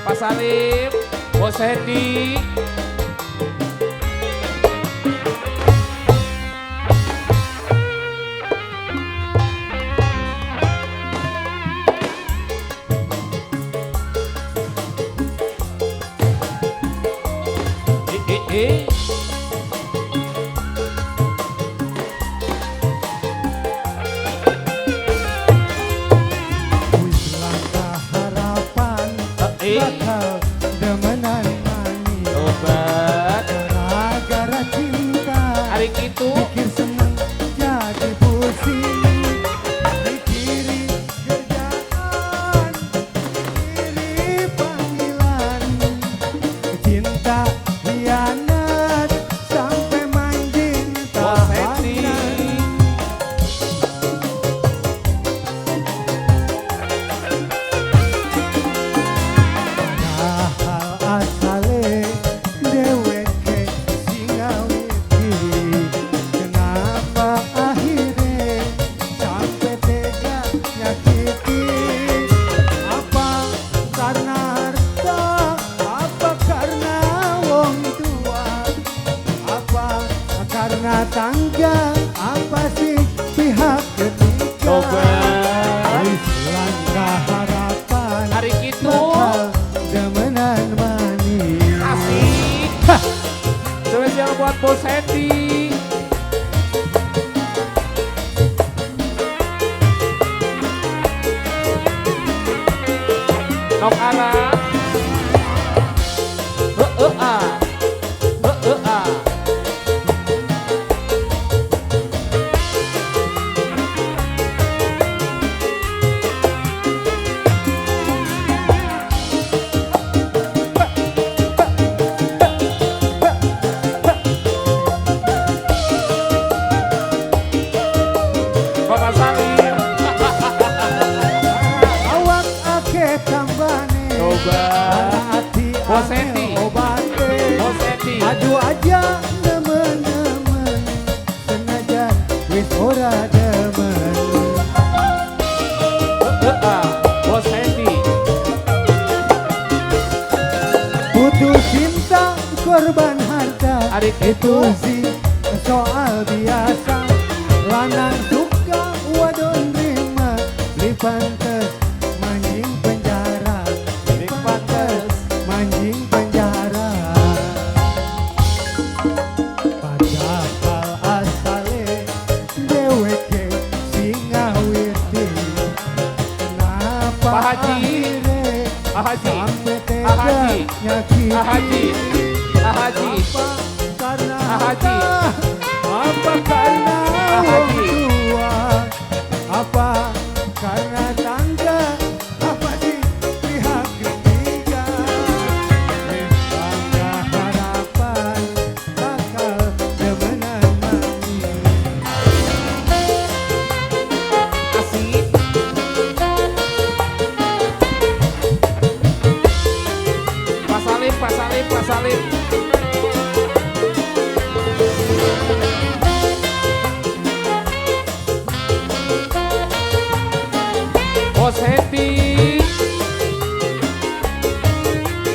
Pak Salim, Bos Hendy. Wis langkah harapan bakal demenan manis. Tobat. Gara-gara cinta Hari itu mikir seneng jadi pusing. Mikiri kerjaan, mikiri panggilan. Cinta hianat sampai manjing Bos Hendy. tahanan. Padahal asale dheweke sing ngawiti, kenapa akhire sampe tega nyakiti? Apa karena harta, apa karena wong tua, apa karena tangga, apa sih pihak ketiga? Tobat. Wis langkah harapan Hari itu bakal demenan manis. Asik. Spesial buat Bos Hendy. Nok Ara. Heeh a. Heeh a. Bapak Salim. Awak akeh tambane, Tobat. ati Bos angel Hendy. obate. Bos Hendy. Aduh aja nemen-nemen, senajan wis ora demen. Heeh a. Bos Hendy. Putus cinta korban harta, Hari itu sih soal biasa. Lanang suka wadon rima, beli pantes manjing penjara, beli pantes manjing penjara. Padahal asale dheweke sing ngawiti, kenapa Pak Haji. akhire Pak Haji. sampe Pak tega Haji. nyakiti? Pak Haji. Pak Haji. Apa karena Pak Haji. harta, apa karena Pak wong Haji. tua, apa karena tangga, apa sih pihak ketiga? Wis langkah harapan bakal demenan manis. Asik. Pak Salim, Pak Salim, Pak Salim. Bos Hendy.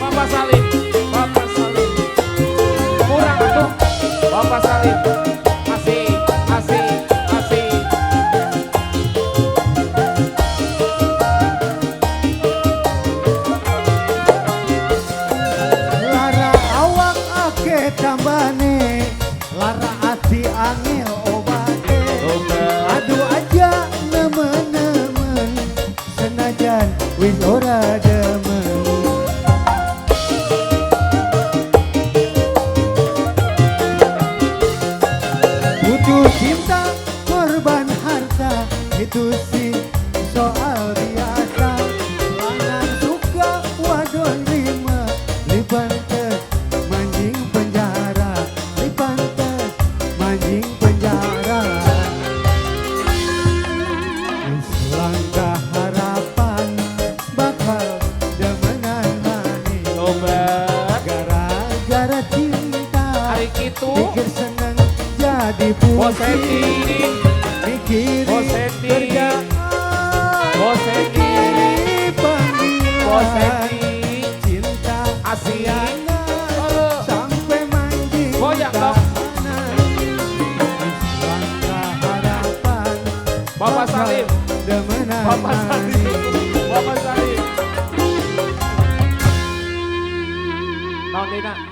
Bapak Salim, Bapak Salim. Kurang tuh. Bapak Salim. Asik, asik, asik. Lara awak akeh tambane, lara ati angel obate. Tobat. Aduh aja nemen-nemen, senajan wis ora demen. Putus cinta korban harta, itu sih soal biasa. Lanang suka wadon rima, beli pantes manjing penjara, beli pantes manjing penjara. Wis langkah harapan bakal demenan manis. Tobat. Gara-gara cinta Hari itu mikir seneng jadi Bos pusing. Hendy. Mikiri Bos Hendy. kerjaan, Bos Hendy. mikiri panggilan. Bos Hendy. Cinta Bapak Salim, Bapak Salim. Naon deui?